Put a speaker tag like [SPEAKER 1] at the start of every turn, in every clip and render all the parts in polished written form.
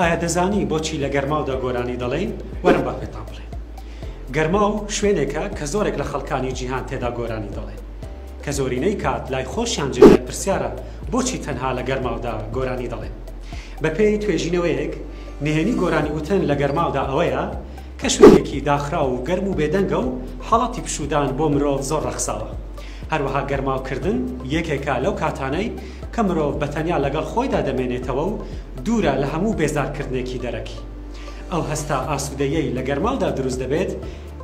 [SPEAKER 1] ئایا دەزانی بۆچی لە گەرماودا گۆرانی دەڵێین؟ وەرن با پێتان بڵێم. گەرماو شوێنێکە کە زۆرێک لە خەڵکانی جیهان تێدا گۆرانی دەڵێن. کە زۆرینەی کات لای خۆشیان جێگای پرسیارە بۆچی تەنها لە گەرماودا گۆرانی دەڵێن. بەپێی توێژینەوەیەک، نهێنی گۆرانی وتن لە گەرماودا ئەوەیە کە شوێنێکی داخراو و گەرم و بێدەنگە و حاڵەتی پشوودان بۆ مرۆڤ زۆر ڕەخساوە. هەروەها گەرماوکردن یەکێکە لەو کاتانەی کە مرۆڤ بە تەنیا لەگەڵ خۆیدا دەمێنێتەوە و دوورە لە هەموو بێزارکردنێکی دەرەکی. ئەو هەستە ئاسوودەییەی لە گەرماودا دروست دەبێت،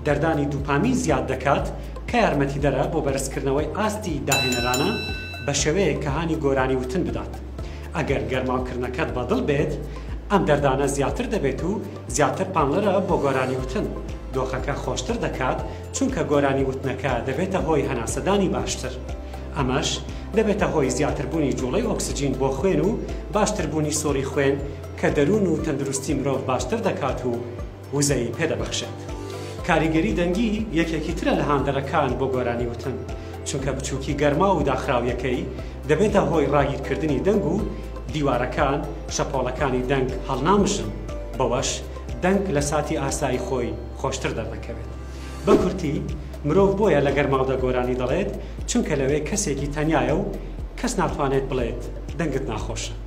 [SPEAKER 1] دەردانی دوپامین زیاد دەکات کە یارمەتیدەرە بۆ بەرزکردنەوەی ئاستی داهێنەرانە بە شێوەیەک کە هانی گۆرانی وتن بدات. ئەگەر گەرماوکردنەکەت بەدڵ بێت، ئەم دەردانە زیاتر دەبێت و زیاتر پاڵنەرە بۆ گۆرانی وتن. دۆخەکە خۆشتر دەکات چونکە گۆرانی وتنەکە دەبێتە هۆی هەناسەدانی باشتر. ئەمەش دەبێتە هۆی زیاتربوونی جوڵەی ئۆکسجین بۆ خوێن و باشتربوونی سوڕی خوێن کە دەروون و تەندروستی مرۆڤ باشتر دەکات و وزەی پێدەبەخشێت. کاریگەری دەنگی یەکێکی ترە لە هاندەرەکان بۆ گۆرانی وتن، چونکە بچووکی گەرماو و داخراویەکەی دەبێتە هۆی ڕاگیرکردنی دەنگ و دیوارەکان شەپۆڵەکانی دەنگ هەڵنامژن، بەوەش دەنگ لە ساتی ئاسایی خۆی خۆشتر دەردەکەوێت. بە کورتی، مرۆڤ بۆیە لە گەرماودا گۆرانی دەڵێت، چونکە لەوێ کەسێکی تەنیایە و کەس ناتوانێت بڵێت دەنگت ناخۆشە.